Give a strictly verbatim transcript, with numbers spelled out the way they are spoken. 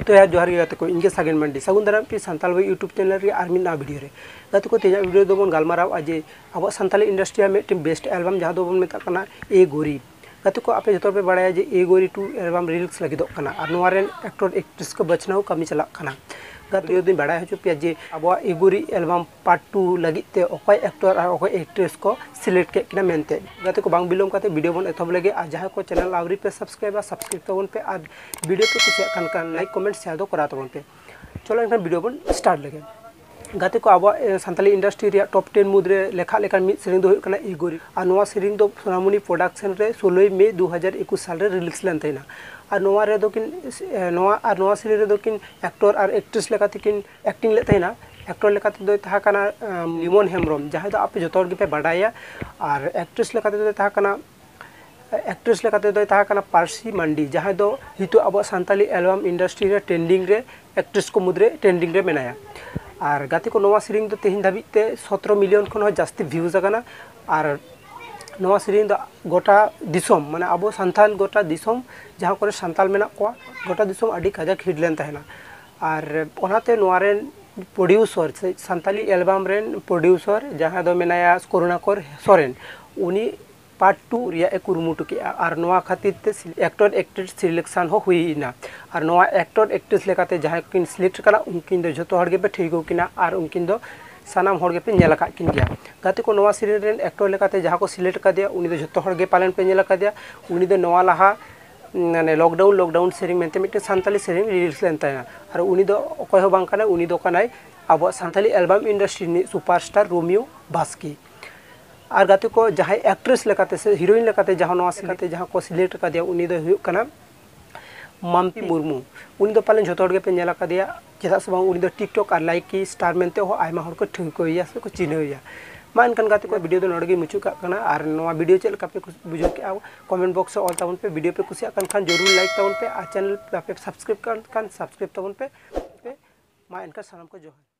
ᱛᱚ ᱭᱟᱨ, ᱡᱚᱦᱟᱨ ᱜᱮ ᱜᱟᱛᱮ ᱠᱚ, ᱤᱧ ᱜᱮ ᱥᱟᱜᱮᱱ ᱢᱟᱱᱰᱤ᱾ ᱥᱟᱹᱜᱩᱱ ᱫᱟᱨᱟᱢ ᱯᱮ ᱥᱟᱱᱛᱟᱲ ᱵᱚᱭ YouTube ᱪᱮᱱᱮᱞ ᱨᱮ ᱟᱨ ᱢᱤᱫ ᱱᱟᱣᱟ ᱵᱷᱤᱰᱤᱭᱳ ᱨᱮ᱾ ᱜᱟᱛᱮ ᱠᱚ, ᱛᱮᱦᱮᱧᱟᱜ ᱵᱷᱤᱰᱤᱭᱳ ᱫᱚᱵᱚᱱ ᱜᱟᱞᱢᱟᱨᱟᱣᱟ ᱡᱮ ᱟᱵᱚᱣᱟᱜ ᱥᱟᱱᱛᱟᱲᱤ ᱤᱱᱰᱟᱥᱴᱨᱤ ᱨᱮᱭᱟᱜ ᱢᱤᱫᱴᱮᱱ ᱵᱮᱥᱴ ᱮᱞᱵᱟᱢ, ᱡᱟᱦᱟᱸ ᱫᱚᱵᱚᱱ ᱢᱮᱛᱟᱜ ᱠᱟᱱᱟ ᱮ ᱜᱳᱨᱤ᱾ ᱜᱟᱛᱮ ᱠᱚ, ᱟᱯᱮ ᱡᱚᱛᱚ ᱯᱮ ᱵᱟᱲᱟᱭᱟ ᱡᱮ ᱮ ᱜᱳᱨᱤ ᱴᱩ ᱮᱞᱵᱟᱢ ᱨᱤᱞᱤᱡᱽ ᱞᱟᱹᱜᱤᱫᱚᱜ ᱠᱟᱱᱟ ᱟᱨ ᱱᱚᱣᱟ ᱨᱮᱱ ᱮᱠᱴᱚᱨ ᱮᱠᱴᱨᱮᱥ ᱠᱚ ᱵᱟᱪᱷᱱᱟᱣ ᱠᱟᱹᱢᱤ ᱪᱟᱞᱟᱜ ᱠᱟᱱᱟ᱾ ᱜᱟᱛᱮ ᱠᱚ, ᱫᱚᱧ ᱵᱟᱲᱟᱭ ᱦᱚᱪᱚ ᱯᱮᱭᱟ ᱡᱮ ᱟᱵᱚᱣᱟᱜ ᱮ ᱜᱳᱨᱤ ᱮᱞᱵᱟᱢ ᱯᱟᱨᱴ ᱴᱩ ᱞᱟᱹᱜᱤᱫ ᱛᱮ ᱚᱠᱚᱭ ᱮᱠᱴᱚᱨ ᱟᱨ ᱚᱠᱚᱭ ᱮᱠᱴᱨᱮᱥ ᱠᱚ ᱥᱤᱞᱮᱠᱴ ᱠᱮᱫ ᱠᱤᱱᱟ ᱢᱮᱱᱛᱮ᱾ ᱜᱟᱛᱮ ᱠᱚ, ᱵᱟᱝ ᱵᱤᱞᱚᱢ ᱠᱟᱛᱮ ᱵᱷᱤᱰᱤᱭᱳ ᱵᱚᱱ ᱮᱛᱚᱦᱚᱵ ᱞᱮᱜᱮ᱾ ᱟᱨ ᱡᱟᱦᱟᱸᱭ ᱠᱚ ᱪᱮᱱᱮᱞ ᱟᱹᱣᱨᱤ ᱯᱮ ᱥᱟᱵᱥᱠᱨᱟᱭᱤᱵᱟ, ᱥᱟᱵᱥᱠᱨᱟᱭᱤᱵ ᱛᱟᱵᱚᱱ ᱯᱮ᱾ ᱟᱨ ᱵᱷᱤᱰᱤᱭᱳ ᱯᱮ ᱠᱩᱥᱤᱭᱟᱜ ᱠᱷᱟᱱ, ᱠᱷᱟᱱ ᱞᱟᱭᱤᱠ, ᱠᱚᱢᱮᱱᱴ, ᱥᱮᱭᱟᱨ ᱫᱚ ᱠᱚᱨᱟᱣ ᱛᱟᱵᱚᱱ ᱯᱮ᱾ ᱪᱚᱞᱚ ᱮᱱᱠᱷᱟᱱ ᱵᱷᱤᱰᱤᱭᱳ ᱵᱚᱱ ᱥᱴᱟᱨᱴ ᱞᱮᱜᱮ᱾ ᱜᱟᱛᱮ ᱠᱚ, ᱟᱵᱚᱣᱟᱜ, ᱮ, ᱥᱟᱱᱛᱟᱞᱤ ᱤᱱᱰᱟᱥᱴᱨᱤ ᱨᱮᱭᱟᱜ ᱴᱚᱯ ᱴᱮᱱ ᱢᱩᱫᱽ ᱨᱮ ᱞᱮᱠᱷᱟᱜ ᱞᱮᱠᱟᱱ ᱢᱤᱫ ᱥᱮᱨᱮᱧ ᱫᱚ ᱦᱩᱭᱩᱜ ᱠᱟᱱᱟ ᱮ ᱜᱳᱨᱤ᱾ ᱟᱨ ᱱᱚᱣᱟ ᱥᱮᱨᱮᱧ ᱫᱚ ᱥᱳᱱᱟᱢᱩᱱᱤ ᱯᱨᱚᱰᱟᱠᱥᱚᱱ ᱨᱮ ᱥᱳᱞᱳᱭ ᱢᱮ ᱫᱩ ᱦᱟᱡᱟᱨ ᱮᱠᱩᱥ ᱥᱟᱞ ᱨᱮ ᱨᱤᱞᱤᱡᱽ ᱞᱮᱱ ᱛᱟᱦᱮᱱᱟ᱾ ᱟᱨ ᱱᱚᱣᱟ ᱨᱮᱫᱚ ᱠᱤᱱ, ᱮ, ᱱᱚᱣᱟ ᱟᱨ ᱱᱚᱣᱟ ᱥᱮᱨᱮᱧ ᱨᱮᱫᱚ ᱠᱤᱱ ᱮᱠᱴᱚᱨ ᱟᱨ ᱮᱠᱴᱨᱮᱥ ᱞᱮᱠᱟᱛᱮ ᱠᱤᱱ ᱮᱠᱴᱤᱝ ᱞᱮᱫ ᱛᱟᱦᱮᱱᱟ᱾ ᱮᱠᱴᱚᱨ ᱞᱮᱠᱟᱛᱮ ᱫᱚᱭ ᱛᱟᱦᱮᱸ ᱠᱟᱱᱟ, ᱮᱢ, ᱞᱤᱢᱚᱱ ᱦᱮᱢᱵᱨᱚᱢ, ᱡᱟᱦᱟᱸᱭ ᱫᱚ ᱟᱯᱮ ᱡᱚᱛᱚ ᱦᱚᱲ ᱜᱮᱯᱮ ᱵᱟᱰᱟᱭᱟ᱾ ᱟᱨ ᱮᱠᱴᱨᱮᱥ ᱞᱮᱠᱟᱛᱮ ᱫᱚᱭ ᱛᱟᱦᱮᱸ ᱠᱟᱱᱟ, ᱮᱠᱴᱨᱮᱥ ᱞᱮᱠᱟᱛᱮ ᱫᱚᱭ ᱛᱟᱦᱮᱸ ᱠᱟᱱᱟ ᱯᱟᱨᱥᱤ ᱢᱟᱱᱰᱤ, ᱡᱟᱦᱟᱸᱭ ᱫᱚ ᱱᱤᱛᱚᱜ ᱟᱵᱚᱣᱟᱜ ᱥᱟᱱᱛᱟᱞᱤ ᱮᱞᱵᱟᱢ ᱤᱱᱰᱟᱥᱴᱨᱤ ᱨᱮ ᱴᱨᱮᱱᱰᱤᱝ ᱨᱮ, ᱮᱠᱴᱨᱮᱥ ᱠᱚ ᱢᱩᱫᱽᱨᱮ ᱴᱨᱮᱱᱰᱤᱝ ᱨᱮ ᱢᱮᱱᱟᱭᱟ᱾ ᱟᱨ ᱜᱟᱛᱮ ᱠᱚ, ᱱᱚᱣᱟ ᱥᱮᱨᱮᱧ ᱫᱚ ᱛᱮᱦᱮᱧ ᱫᱷᱟᱹᱵᱤᱡ ᱛᱮ ᱥᱚᱛᱨᱚ ᱢᱤᱞᱤᱭᱚᱱ ᱠᱷᱚᱱ ᱦᱚᱸ ᱡᱟᱹᱥᱛᱤ ᱵᱷᱤᱭᱩᱡᱽ ᱟᱠᱟᱱᱟ᱾ ᱟᱨ ᱱᱚᱣᱟ ᱥᱮᱨᱮᱧ ᱫᱚ ᱜᱚᱴᱟ ᱫᱤᱥᱚᱢ, ᱢᱟᱱᱮ ᱟᱵᱚ ᱥᱟᱱᱛᱟᱲ ᱜᱚᱴᱟ ᱫᱤᱥᱚᱢ, ᱡᱟᱦᱟᱸ ᱠᱚᱨᱮ ᱥᱟᱱᱛᱟᱲ ᱢᱮᱱᱟᱜ ᱠᱚᱣᱟ, ᱜᱚᱴᱟ ᱫᱤᱥᱚᱢ ᱟᱹᱰᱤ ᱠᱟᱡᱟᱠ ᱦᱤᱴ ᱞᱮᱱ ᱛᱟᱦᱮᱱᱟ᱾ ᱟᱨ ᱚᱱᱟᱛᱮ ᱱᱚᱣᱟ ᱨᱮᱱ ᱯᱨᱚᱰᱭᱩᱥᱚᱨ ᱥᱮ ᱥᱟᱱᱛᱟᱞᱤ ᱮᱞᱵᱟᱢ ᱨᱮᱱ ᱯᱨᱚᱰᱭᱩᱥᱚᱨ, ᱡᱟᱦᱟᱸᱭ ᱫᱚ ᱢᱮᱱᱟᱭᱟ ᱠᱚᱨᱩᱬᱟᱠᱚᱨ ᱥᱚᱨᱮᱱ, ᱩᱱᱤ ᱯᱟᱨᱴ ᱴᱩ ᱨᱮᱭᱟᱜ ᱮ ᱠᱩᱨᱩᱢᱩᱴᱩ ᱠᱮᱜᱼᱟ᱾ ᱟᱨ ᱱᱚᱣᱟ ᱠᱷᱟᱹᱛᱤᱨ ᱛᱮ ᱥᱤ-, ᱮᱠᱴᱚᱨ ᱮᱠᱴᱨᱮᱥ ᱥᱤᱞᱮᱠᱥᱚᱱ ᱦᱚᱸ ᱦᱩᱭ ᱮᱱᱟ᱾ ᱟᱨ ᱱᱚᱣᱟ ᱮᱠᱴᱚᱨ ᱮᱠᱴᱨᱮᱥ ᱞᱮᱠᱟᱛᱮ ᱡᱟᱦᱟᱸᱭ ᱠᱤᱱ ᱥᱤᱞᱮᱠᱴ ᱠᱟᱱᱟ, ᱩᱱᱠᱤᱱ ᱫᱚ ᱡᱷᱚᱛᱚ ᱦᱚᱲ ᱜᱮᱯᱮ ᱴᱷᱤᱠᱟᱹ ᱠᱤᱱᱟ ᱟᱨ ᱩᱱᱠᱤᱱ ᱫᱚ ᱥᱟᱱᱟᱢ ᱦᱚᱲ ᱜᱮᱯᱮ ᱧᱮᱞ ᱟᱠᱟᱫ ᱠᱤᱱ ᱜᱮᱭᱟ᱾ ᱜᱟᱛᱮ ᱠᱚ, ᱱᱚᱣᱟ ᱥᱮᱨᱮᱧ ᱨᱮᱱ ᱮᱠᱴᱚᱨ ᱞᱮᱠᱟᱛᱮ ᱡᱟᱦᱟᱸ ᱠᱚ ᱥᱤᱞᱮᱠᱴ ᱠᱟᱫᱮᱭᱟ, ᱩᱱᱤ ᱫᱚ ᱡᱷᱚᱛᱚ ᱦᱚᱲ ᱜᱮ ᱯᱟᱞᱮᱱ ᱯᱮ ᱧᱮᱞ ᱟᱠᱟᱫᱮᱭᱟ᱾ ᱩᱱᱤ ᱫᱚ ᱱᱚᱣᱟ ᱞᱟᱦᱟ, ᱢᱟᱱᱮ, ᱞᱚᱠᱰᱟᱣᱩᱱ ᱞᱚᱠᱰᱟᱣᱩᱱ ᱥᱮᱨᱮᱧ ᱢᱮᱱᱛᱮ ᱢᱤᱫᱴᱮᱱ ᱥᱟᱱᱛᱟᱞᱤ ᱥᱮᱨᱮᱧ ᱨᱤᱞᱤᱡᱽ ᱞᱮᱱ ᱛᱟᱦᱮᱱᱟ᱾ ᱟᱨ ᱩᱱᱤ ᱫᱚ ᱚᱠᱚᱭ ᱦᱚᱸ ᱵᱟᱝ ᱠᱟᱱᱟᱭ, ᱩᱱᱤ ᱫᱚ ᱠᱟᱱᱟᱭ ᱟᱵᱚᱣᱟᱜ ᱥᱟᱱᱛᱟᱞᱤ ᱮᱞᱵᱟᱢ ᱤᱱᱰᱟᱥᱴᱨᱤ ᱨᱤᱱᱤᱡ ᱥᱩᱯᱟᱨᱥᱴᱟᱨ ᱨᱳᱢᱤᱭᱳ ᱵᱟᱥᱠᱮ᱾ ᱟᱨ ᱜᱟᱛᱮ ᱠᱚ, ᱡᱟᱦᱟᱸᱭ ᱮᱠᱴᱨᱮᱥ ᱞᱮᱠᱟᱛᱮ ᱥᱮ ᱦᱤᱨᱳᱭᱤᱱ ᱞᱮᱠᱟᱛᱮ ᱡᱟᱦᱟᱸ ᱱᱚᱣᱟ ᱥᱮᱨᱮᱧ ᱨᱮ ᱡᱟᱦᱟᱸ ᱠᱚ ᱥᱤᱞᱮᱠᱴ ᱟᱠᱟᱫᱮᱭᱟ, ᱩᱱᱤ ᱫᱚᱭ ᱦᱩᱭᱩᱜ ᱠᱟᱱᱟ ᱢᱟᱢᱯᱤ ᱢᱩᱨᱢᱩ᱾ ᱩᱱᱤ ᱫᱚ ᱯᱟᱞᱮᱱ ᱡᱷᱚᱛᱚ ᱦᱚᱲ ᱜᱮᱯᱮ ᱧᱮᱞ ᱟᱠᱟᱫᱮᱭᱟ, ᱪᱮᱫᱟᱜ ᱥᱮ ᱵᱟᱝ, ᱩᱱᱤ ᱫᱚ TikTok ᱟᱨ ᱞᱟᱭᱤᱠᱤ ᱥᱴᱟᱨ ᱢᱮᱱᱛᱮ ᱦᱚᱸ ᱟᱭᱢᱟ ᱦᱚᱲ ᱠᱚ ᱴᱷᱟᱹᱣᱠᱟᱹᱭᱮᱭᱟ ᱥᱮ ᱠᱚ ᱪᱤᱱᱦᱟᱹᱣᱮᱭᱟ᱾ ᱢᱟ ᱮᱱᱠᱷᱟᱱ ᱜᱟᱛᱮ ᱠᱚ, ᱵᱷᱤᱰᱤᱭᱳ ᱫᱚ ᱱᱚᱰᱮ ᱜᱮ ᱢᱩᱪᱟᱹᱫ ᱠᱟᱜ ᱠᱟᱱᱟ᱾ ᱟᱨ ᱱᱚᱣᱟ ᱵᱷᱤᱰᱤᱭᱳ ᱪᱮᱫ ᱞᱮᱠᱟ ᱯᱮ ᱠᱩᱥ-, ᱵᱩᱡᱷᱟᱹᱣ ᱠᱮᱜᱼᱟ, ᱠᱚᱢᱮᱱᱴ ᱵᱚᱠᱥ ᱨᱮ ᱚᱞ ᱛᱟᱵᱚᱱ ᱯᱮ᱾ ᱵᱷᱤᱰᱤᱭᱳ ᱯᱮ ᱠᱩᱥᱤᱭᱟᱜ ᱠᱟᱱ ᱠᱷᱟᱱ ᱡᱚᱨᱩᱨ ᱞᱟᱭᱤᱠ ᱛᱟᱵᱚᱱ ᱯᱮ, ᱟᱨ ᱪᱮᱱᱮᱞ ᱵᱟᱯᱮ ᱥᱟᱵᱥᱠᱨᱟᱭᱤᱵ ᱠᱟᱱ ᱠᱷᱟᱱ ᱥᱟᱵᱥᱠᱨᱟᱭᱤᱵ ᱛᱟᱵᱚᱱ ᱯᱮ᱾ ᱢᱟ ᱮᱱᱠᱷᱟᱱ ᱥᱟᱱᱟᱢ ᱠᱚ ᱡᱚᱦᱟᱨ᱾